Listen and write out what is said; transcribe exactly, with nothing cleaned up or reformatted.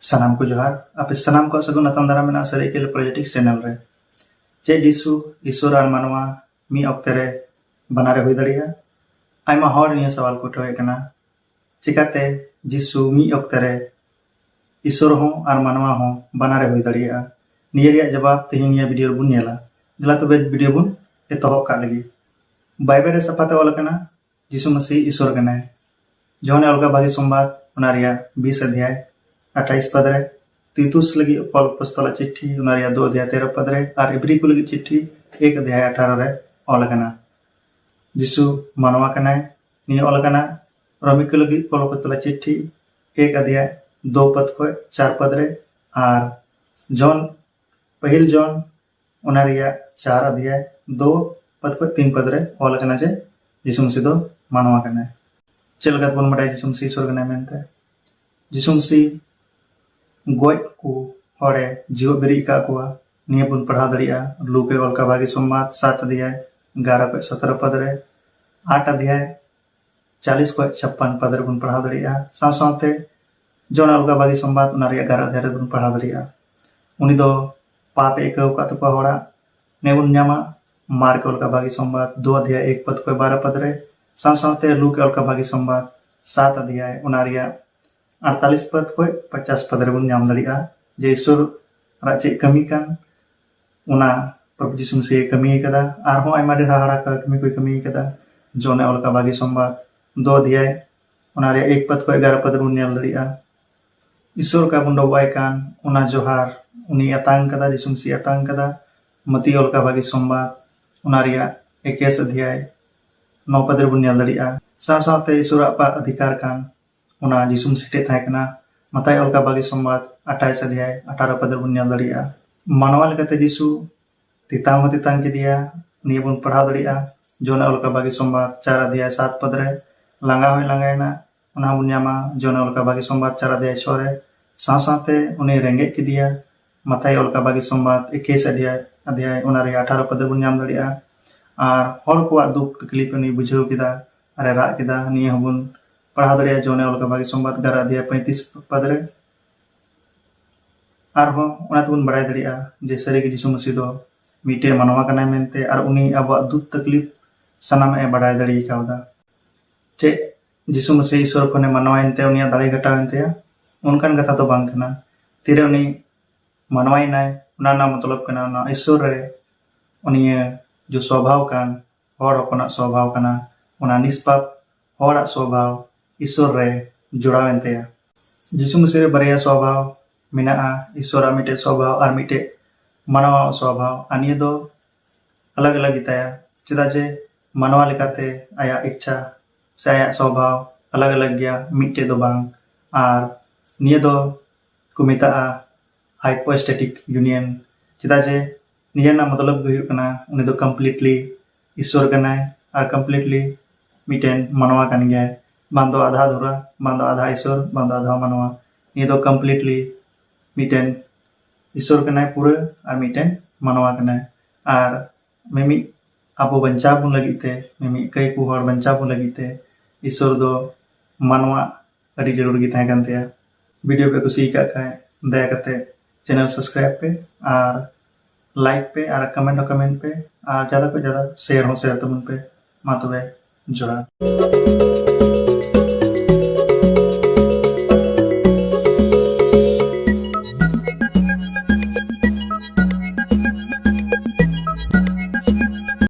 ᱥᱟᱱᱟᱢ ᱠᱚ ᱡᱚᱦᱟᱨ᱾ ᱟᱯᱮ ᱥᱟᱱᱟᱢ ᱠᱚᱣᱟᱜ ᱥᱟᱹᱜᱩᱱ ᱟᱛᱟᱝ ᱫᱟᱨᱟᱢ ᱢᱮᱱᱟᱜᱼᱟ ᱥᱟᱹᱨᱟᱹᱭᱠᱮᱞᱟ ᱯᱚᱞᱤᱴᱤᱠᱥ ᱪᱮᱱᱮᱞ ᱨᱮ᱾ ᱪᱮᱫ ᱡᱤᱥᱩ, ᱤᱥᱚᱨ ᱟᱨ ᱢᱟᱱᱣᱟ ᱢᱤᱫ ᱚᱠᱛᱮ ᱨᱮ ᱵᱟᱱᱟᱨᱮ ᱦᱩᱭ ᱫᱟᱲᱮᱭᱟᱜᱼᱟ? ᱟᱭᱢᱟ ᱦᱚᱲ ᱱᱤᱭᱟᱹ ᱥᱟᱣᱟᱞ ᱠᱚ ᱩᱴᱷᱟᱹᱣᱮᱫ ᱠᱟᱱᱟ, ᱪᱤᱠᱟᱛᱮ ᱡᱤᱥᱩ ᱢᱤᱫ ᱚᱠᱛᱮ ᱨᱮ ᱤᱥᱚᱨ ᱦᱚᱸ ᱟᱨ ᱢᱟᱱᱣᱟ ᱦᱚᱸ ᱵᱟᱱᱟᱨᱮ ᱦᱩᱭ ᱫᱟᱲᱮᱭᱟᱜᱼᱟ? ᱱᱤᱭᱟᱹ ᱨᱮᱭᱟᱜ ᱡᱚᱵᱟᱵ ᱛᱮᱦᱮᱧ ᱱᱤᱭᱟᱹ ᱵᱷᱤᱰᱤᱭᱳ ᱨᱮᱵᱚᱱ ᱧᱮᱞᱟ᱾ ᱫᱮᱞᱟ ᱛᱚᱵᱮ ᱵᱷᱤᱰᱤᱭᱳ ᱵᱚᱱ ᱮᱛᱚᱦᱚᱵ ᱠᱟᱜ ᱞᱮᱜᱮ᱾ ᱵᱟᱭᱵᱮᱞ ᱨᱮ ᱥᱟᱯᱷᱟᱛᱮ ᱚᱞ ᱟᱠᱟᱱᱟ, ᱡᱤᱥᱩ ᱢᱟᱹᱥᱤ ᱤᱥᱚᱨ ᱠᱟᱱᱟᱭ᱾ ᱡᱚᱦᱚᱱᱮ ᱚᱞ ᱠᱟᱜ ᱵᱷᱟᱹᱜᱤ ᱥᱚᱢᱵᱟᱫ, ᱚᱱᱟ ᱨᱮᱭᱟᱜ ᱵᱤᱥ ᱚᱫᱷᱭᱟᱭ, ᱟᱴᱷᱟᱭᱤᱥ ᱯᱚᱫ ᱨᱮ, ᱛᱤᱛᱩᱥ ᱞᱟᱹᱜᱤᱫ ᱯᱚᱞ ᱟᱯᱚᱥᱛᱚᱞᱟᱜ ᱪᱤᱴᱷᱤ, ᱚᱱᱟ ᱨᱮᱭᱟᱜ ᱫᱩ ᱚᱫᱷᱭᱟᱭ, ᱛᱮᱨᱚ ᱯᱚᱫ ᱨᱮ, ᱟᱨ ᱤᱵᱨᱤ ᱠᱚ ᱞᱟᱹᱜᱤᱫ ᱪᱤᱴᱷᱤ, ᱮᱠ ᱚᱫᱷᱭᱟᱭ, ᱟᱴᱷᱟᱨᱚ ᱨᱮ ᱚᱞ ᱟᱠᱟᱱᱟ᱾ ᱡᱤᱥᱩ ᱢᱟᱱᱣᱟ ᱠᱟᱱᱟᱭ, ᱱᱤᱭᱟᱹ ᱚᱞ ᱟᱠᱟᱱᱟ ᱨᱳᱢᱤ ᱠᱚ ᱞᱟᱹᱜᱤᱫ ᱯᱚᱞ ᱟᱯᱚᱥᱛᱚᱞᱟᱜ ᱪᱤᱴᱷᱤ, ᱮᱠ ᱚᱫᱷᱭᱟᱭ, ᱫᱩ ᱯᱚᱫ ᱠᱷᱚᱱ ᱪᱟᱨ ᱯᱚᱫ ᱨᱮ, ᱟᱨ ᱡᱚᱱ, ᱯᱟᱹᱦᱤᱞ ᱡᱚᱱ, ᱚᱱᱟ ᱨᱮᱭᱟᱜ ᱪᱟᱨ ᱚᱫᱷᱭᱟᱭ, ᱫᱩ ᱯᱚᱫ ᱠᱷᱚᱱ ᱛᱤᱱ ᱯᱚᱫ ᱨᱮ ᱚᱞ ᱟᱠᱟᱱᱟ ᱡᱮ ᱡᱤᱥᱩ ᱢᱟᱹᱥᱤ ᱫᱚ ᱢᱟᱱᱣᱟ ᱠᱟᱱᱟᱭ᱾ ᱪᱮᱫ ᱞᱮᱠᱟ ᱛᱮᱵᱚᱱ ᱵᱟᱰᱟᱭᱟ ᱡᱤᱥᱩ ᱢᱟᱹᱥᱤ ᱤᱥᱚᱨ ᱠᱟᱱᱟᱭ ᱢᱮᱱᱛᱮ? ᱡᱤᱥᱩ ᱢᱟᱹᱥᱤ ᱜᱚᱡ ᱠᱚ ᱦᱚᱲᱮ ᱡᱤᱣᱮᱫ ᱵᱮᱨᱮᱫ ᱟᱠᱟᱫ ᱠᱚᱣᱟ᱾ ᱱᱤᱭᱟᱹ ᱵᱚᱱ ᱯᱟᱲᱦᱟᱣ ᱫᱟᱲᱮᱭᱟᱜᱼᱟ ᱞᱩᱠ ᱨᱮ ᱚᱞ ᱠᱟᱜ ᱵᱷᱟᱹᱜᱤ ᱥᱚᱢᱵᱟᱫ, ᱥᱟᱛ ᱚᱫᱷᱭᱟᱭ, ᱮᱜᱟᱨᱚ ᱠᱷᱚᱱ ᱥᱚᱛᱨᱚ ᱯᱚᱫ ᱨᱮ, ᱟᱴ ᱚᱫᱷᱭᱟᱭ, ᱪᱟᱞᱤᱥ ᱠᱷᱚᱱ ᱪᱷᱟᱯᱯᱟᱱ ᱯᱚᱫ ᱨᱮᱵᱚᱱ ᱯᱟᱲᱦᱟᱣ ᱫᱟᱲᱮᱭᱟᱜᱼᱟ᱾ ᱥᱟᱶ ᱥᱟᱶᱛᱮ ᱡᱚᱦᱚᱱ ᱚᱞ ᱠᱟᱜ ᱵᱷᱟᱹᱜᱤ ᱥᱚᱢᱵᱟᱫ, ᱚᱱᱟ ᱨᱮᱭᱟᱜ ᱮᱜᱟᱨᱚ ᱚᱫᱷᱭᱟᱭ ᱨᱮᱵᱚᱱ ᱯᱟᱲᱦᱟᱣ ᱫᱟᱲᱮᱭᱟᱜᱼᱟ᱾ ᱩᱱᱤ ᱫᱚ ᱯᱟᱯ ᱮ ᱟᱹᱭᱠᱟᱹᱣ ᱟᱠᱟᱫ ᱛᱟᱠᱚᱣᱟ ᱦᱚᱲᱟᱜ᱾ ᱱᱤᱭᱟᱹ ᱵᱚᱱ ᱧᱟᱢᱟ ᱢᱟᱨᱠ ᱚᱞ ᱠᱟᱜ ᱵᱷᱟᱹᱜᱤ ᱥᱚᱢᱵᱟᱫ, ᱫᱩ ᱚᱫᱷᱭᱟᱭ, ᱮᱠ ᱯᱚᱫ ᱠᱷᱚᱱ ᱵᱟᱨᱚ ᱯᱚᱫ ᱨᱮ᱾ ᱥᱟᱶ ᱥᱟᱶᱛᱮ ᱞᱩᱠ ᱚᱞ ᱠᱟᱜ ᱵᱷᱟᱹᱜᱤ ᱥᱚᱢᱵᱟᱫ, ᱥᱟᱛ ᱚᱫᱷᱭᱟᱭ, ᱚᱱᱟ ᱨᱮᱭᱟᱜ ᱟᱴᱛᱟᱞᱤᱥ ᱯᱚᱫ ᱠᱷᱚᱱ ᱯᱚᱪᱟᱥ ᱯᱚᱫ ᱨᱮᱵᱚᱱ ᱧᱟᱢ ᱫᱟᱲᱮᱭᱟᱜᱼᱟ ᱡᱮ ᱤᱥᱚᱨ ᱟᱜ ᱪᱮᱫ ᱠᱟᱹᱢᱤ ᱠᱟᱱ, ᱚᱱᱟ ᱯᱨᱚᱵᱷᱩ ᱡᱤᱥᱩ ᱢᱟᱹᱥᱤ ᱮ ᱠᱟᱹᱢᱤ ᱟᱠᱟᱫᱟ᱾ ᱟᱨᱦᱚᱸ ᱟᱭᱢᱟ ᱰᱷᱮᱨ ᱦᱟᱦᱟᱲᱟ ᱠᱟᱹᱢᱤ ᱠᱚᱭ ᱠᱟᱹᱢᱤ ᱟᱠᱟᱫᱟ᱾ ᱡᱚᱦᱚᱱᱮ ᱚᱞ ᱠᱟᱜ ᱵᱷᱟᱹᱜᱤ ᱥᱚᱢᱵᱟᱫ, ᱫᱩ ᱚᱫᱷᱭᱟᱭ, ᱚᱱᱟ ᱨᱮᱭᱟᱜ ᱮᱠ ᱯᱚᱫ ᱠᱷᱚᱱ ᱮᱜᱟᱨᱚ ᱯᱚᱫ ᱨᱮᱵᱚᱱ ᱧᱮᱞ ᱫᱟᱲᱮᱭᱟᱜᱼᱟ᱾ ᱤᱥᱚᱨ ᱚᱠᱟ ᱵᱚᱱ ᱰᱚᱵᱚᱜ ᱟᱭ ᱠᱟᱱ, ᱚᱱᱟ ᱡᱚᱦᱟᱨ ᱩᱱᱤ ᱟᱛᱟᱝ ᱠᱟᱫᱟ, ᱡᱤᱥᱩ ᱢᱟᱹᱥᱤ ᱟᱛᱟᱝ ᱠᱟᱫᱟ᱾ ᱢᱟᱹᱛᱤ ᱚᱞ ᱠᱟᱜ ᱵᱷᱟᱹᱜᱤ ᱥᱚᱢᱵᱟᱫ, ᱚᱱᱟ ᱨᱮᱭᱟᱜ ᱮᱠᱮᱥ ᱚᱫᱷᱭᱟᱭ, ᱱᱚ ᱯᱚᱫ ᱨᱮᱵᱚᱱ ᱧᱮᱞ ᱫᱟᱲᱮᱭᱟᱜᱼᱟ᱾ ᱥᱟᱶ ᱥᱟᱶᱛᱮ ᱤᱥᱚᱨᱟᱜ ᱚᱠᱟ ᱚᱫᱷᱤᱠᱟᱨ ᱠᱟᱱ, ᱚᱱᱟ ᱡᱤᱥᱩ ᱢᱟᱹᱥᱤ ᱴᱷᱮᱱ ᱛᱟᱦᱮᱸ ᱠᱟᱱᱟ᱾ ᱢᱟᱛᱟᱭ ᱚᱞ ᱠᱟᱜ ᱵᱷᱟᱹᱜᱤ ᱥᱚᱢᱵᱟᱫ, ᱟᱴᱷᱟᱭᱤᱥ ᱚᱫᱷᱭᱟᱭ, ᱟᱴᱷᱟᱨᱚ ᱯᱚᱫ ᱨᱮᱵᱚᱱ ᱧᱮᱞ ᱫᱟᱲᱮᱭᱟᱜᱼᱟ᱾ ᱢᱟᱱᱣᱟ ᱞᱮᱠᱟᱛᱮ ᱡᱤᱥᱩ ᱛᱮᱛᱟᱝ ᱦᱚᱸ ᱛᱮᱛᱟᱝ ᱠᱮᱫᱮᱭᱟ, ᱱᱤᱭᱟᱹ ᱵᱚᱱ ᱯᱟᱲᱦᱟᱣ ᱫᱟᱲᱮᱭᱟᱜᱼᱟ ᱡᱚᱦᱚᱱᱮ ᱚᱞ ᱠᱟᱜ ᱵᱷᱟᱹᱜᱤ ᱥᱚᱢᱵᱟᱫ, ᱪᱟᱨ ᱚᱫᱷᱭᱟᱭ, ᱥᱟᱛ ᱯᱚᱫ ᱨᱮ᱾ ᱞᱟᱸᱜᱟ ᱦᱚᱸᱭ ᱞᱟᱸᱜᱟᱭᱮᱱᱟ, ᱚᱱᱟ ᱦᱚᱸᱵᱚᱱ ᱧᱟᱢᱟ ᱡᱚᱦᱚᱱᱮ ᱚᱞ ᱠᱟᱜ ᱵᱷᱟᱹᱜᱤ ᱥᱚᱢᱵᱟᱫ, ᱪᱟᱨ ᱚᱫᱷᱭᱟᱭ, ᱪᱷᱚ ᱨᱮ᱾ ᱥᱟᱶ ᱥᱟᱶᱛᱮ ᱩᱱᱤ ᱨᱮᱸᱜᱮᱡ ᱠᱮᱫᱮᱭᱟ, ᱢᱟᱛᱟᱭ ᱚᱞ ᱠᱟᱜ ᱵᱷᱟᱹᱜᱤ ᱥᱚᱢᱵᱟᱫ, ᱮᱠᱩᱥ ᱚᱫᱷᱭᱟᱭ, ᱚᱫᱷᱭᱟᱭ, ᱚᱱᱟ ᱨᱮᱭᱟᱜ ᱟᱴᱷᱟᱨᱚ ᱯᱚᱫ ᱨᱮᱵᱚᱱ ᱧᱟᱢ ᱫᱟᱲᱮᱭᱟᱜᱼᱟ᱾ ᱟᱨ ᱦᱚᱲ ᱠᱚᱣᱟᱜ ᱫᱩᱠ ᱛᱟᱠᱞᱤᱯ ᱩᱱᱤ ᱵᱩᱡᱷᱟᱹᱣ ᱠᱮᱫᱟ ᱟᱨᱮ ᱨᱟᱜ ᱠᱮᱫᱟ, ᱱᱤᱭᱟᱹ ᱦᱚᱸᱵᱚᱱ ᱯᱟᱲᱦᱟᱣ ᱫᱟᱲᱮᱭᱟᱜᱼᱟ ᱡᱚᱦᱚᱱᱮ ᱚᱞ ᱠᱟᱜ ᱵᱷᱟᱹᱜᱤ ᱥᱚᱢᱵᱟᱫ, ᱮᱜᱟᱨᱚ ᱚᱫᱷᱭᱟᱭ, ᱯᱚᱸᱭᱛᱨᱤᱥ ᱯᱚᱫ ᱨᱮ᱾ ᱟᱨᱦᱚᱸ ᱚᱱᱟ ᱛᱮᱵᱚᱱ ᱵᱟᱲᱟᱭ ᱫᱟᱲᱮᱭᱟᱜᱼᱟ ᱡᱮ ᱥᱟᱹᱨᱤᱜᱮ ᱡᱤᱥᱩ ᱢᱟᱹᱥᱤ ᱫᱚ ᱢᱤᱫᱴᱮᱱ ᱢᱟᱱᱣᱟ ᱠᱟᱱᱟᱭ ᱢᱮᱱᱛᱮ, ᱟᱨ ᱩᱱᱤ ᱟᱵᱚᱣᱟᱜ ᱫᱩᱠ ᱛᱟᱠᱞᱤᱯ ᱥᱟᱱᱟᱢᱟᱜ ᱮ ᱵᱟᱰᱟᱭ ᱫᱟᱲᱮ ᱠᱟᱣᱫᱟ᱾ ᱪᱮᱫ ᱡᱤᱥᱩ ᱢᱟᱹᱥᱤ ᱤᱥᱚᱨ ᱠᱷᱚᱱᱮ ᱢᱟᱱᱣᱟᱭᱮᱱ ᱛᱮ ᱩᱱᱤᱭᱟᱜ ᱫᱟᱲᱮ ᱜᱷᱟᱴᱟᱣᱮᱱ ᱛᱟᱭᱟ? ᱚᱱᱠᱟᱱ ᱠᱟᱛᱷᱟ ᱫᱚ ᱵᱟᱝ ᱠᱟᱱᱟ᱾ ᱛᱤᱨᱮ ᱩᱱᱤ ᱢᱟᱱᱣᱟᱭᱮᱱᱟᱭ, ᱚᱱᱟ ᱨᱮᱱᱟᱜ ᱢᱚᱛᱞᱚᱵ ᱠᱟᱱᱟ ᱚᱱᱟ ᱤᱥᱚᱨ ᱨᱮ ᱩᱱᱤᱭᱟᱜ ᱡᱚ ᱥᱚᱵᱷᱟᱣ ᱠᱟᱱ ᱦᱚᱲ ᱦᱚᱯᱚᱱᱟᱜ ᱥᱚᱵᱷᱟᱣ ᱠᱟᱱᱟ, ᱚᱱᱟ ᱱᱤᱥᱯᱟᱯ ᱦᱚᱲᱟᱜ ᱥᱚᱵᱷᱟᱣ ᱤᱥᱚᱨ ᱨᱮ ᱡᱚᱲᱟᱣᱮᱱ ᱛᱟᱭᱟ᱾ ᱡᱤᱥᱩ ᱢᱟᱹᱥᱤ ᱨᱮ ᱵᱟᱨᱭᱟ ᱥᱚᱵᱷᱟᱣ ᱢᱮᱱᱟᱜᱼᱟ, ᱤᱥᱚᱨᱟᱜ ᱢᱤᱫᱴᱮᱡ ᱥᱚᱵᱷᱟᱣ ᱟᱨ ᱢᱤᱫᱴᱮᱡ ᱢᱟᱱᱣᱟᱣᱟᱜ ᱥᱚᱵᱷᱟᱣ, ᱟᱨ ᱱᱤᱭᱟᱹ ᱫᱚ ᱟᱞᱟᱜᱽ ᱟᱞᱟᱜᱽ ᱜᱮᱛᱟᱭᱟ, ᱪᱮᱫᱟᱜ ᱡᱮ ᱢᱟᱱᱣᱟ ᱞᱮᱠᱟᱛᱮ ᱟᱭᱟᱜ ᱤᱪᱪᱷᱟ ᱥᱮ ᱟᱭᱟᱜ ᱥᱚᱵᱷᱟᱣ ᱟᱞᱟᱜᱽ ᱟᱞᱟᱜᱽ ᱜᱮᱭᱟ, ᱢᱤᱫᱴᱮᱡ ᱫᱚ ᱵᱟᱝ᱾ ᱟᱨ ᱱᱤᱭᱟᱹ ᱫᱚ ᱠᱚ ᱢᱮᱛᱟᱜᱼᱟ hypostatic union, ᱪᱮᱫᱟᱜ ᱡᱮ ᱱᱤᱭᱟᱹ ᱨᱮᱱᱟᱜ ᱢᱚᱛᱞᱚᱵ ᱫᱚ ᱦᱩᱭᱩᱜ ᱠᱟᱱᱟ ᱩᱱᱤ ᱫᱚ completely ᱤᱥᱚᱨ ᱠᱟᱱᱟᱭ ᱟᱨ completely ᱢᱤᱫᱴᱮᱱ ᱢᱟᱱᱣᱟ ᱠᱟᱱ ᱜᱮᱭᱟᱭ, ᱵᱟᱝ ᱫᱚ ᱟᱫᱷᱟ ᱫᱷᱩᱨᱟ, ᱵᱟᱝ ᱫᱚ ᱟᱫᱷᱟ ᱤᱥᱚᱨ, ᱵᱟᱝ ᱫᱚ ᱟᱫᱷᱟ ᱢᱟᱱᱣᱟ᱾ ᱱᱤᱭᱟᱹ ᱫᱚ completely ᱢᱤᱫᱴᱮᱱ ᱤᱥᱚᱨ ᱠᱟᱱᱟᱭ ᱯᱩᱨᱟᱹ ᱟᱨ ᱢᱤᱫᱴᱮᱱ ᱢᱟᱱᱣᱟ ᱠᱟᱱᱟᱭ᱾ ᱟᱨ ᱢᱤᱢᱤᱫ ᱟᱵᱚ ᱵᱟᱧᱪᱟᱣ ᱵᱚᱱ ᱞᱟᱹᱜᱤᱫ ᱛᱮ, ᱢᱤᱢᱤᱫ ᱠᱟᱹᱭ ᱠᱚ ᱦᱚᱲ ᱵᱟᱧᱪᱟᱣ ᱵᱚᱱ ᱞᱟᱹᱜᱤᱫ ᱛᱮ ᱤᱥᱚᱨ ᱫᱚ ᱢᱟᱱᱣᱟ ᱟᱹᱰᱤ ᱡᱟᱹᱨᱩᱲ ᱜᱮ ᱛᱟᱦᱮᱸ ᱠᱟᱱ ᱛᱟᱭᱟ᱾ ᱵᱷᱤᱰᱤᱭᱳ ᱯᱮ ᱠᱩᱥᱤ ᱟᱠᱟᱫ ᱠᱷᱟᱡ ᱫᱟᱭᱟ ᱠᱟᱛᱮ channel subscribe ᱯᱮ ᱟᱨ like ᱯᱮ ᱟᱨ comment ᱦᱚᱸ comment ᱯᱮ ᱟᱨ ᱡᱟᱫᱟ ᱠᱷᱚᱱ ᱡᱟᱫᱟ share ᱦᱚᱸ share ᱛᱟᱵᱚᱱ ᱯᱮ᱾ ᱢᱟ ᱛᱚᱵᱮ ᱡᱚᱦᱟᱨ᱾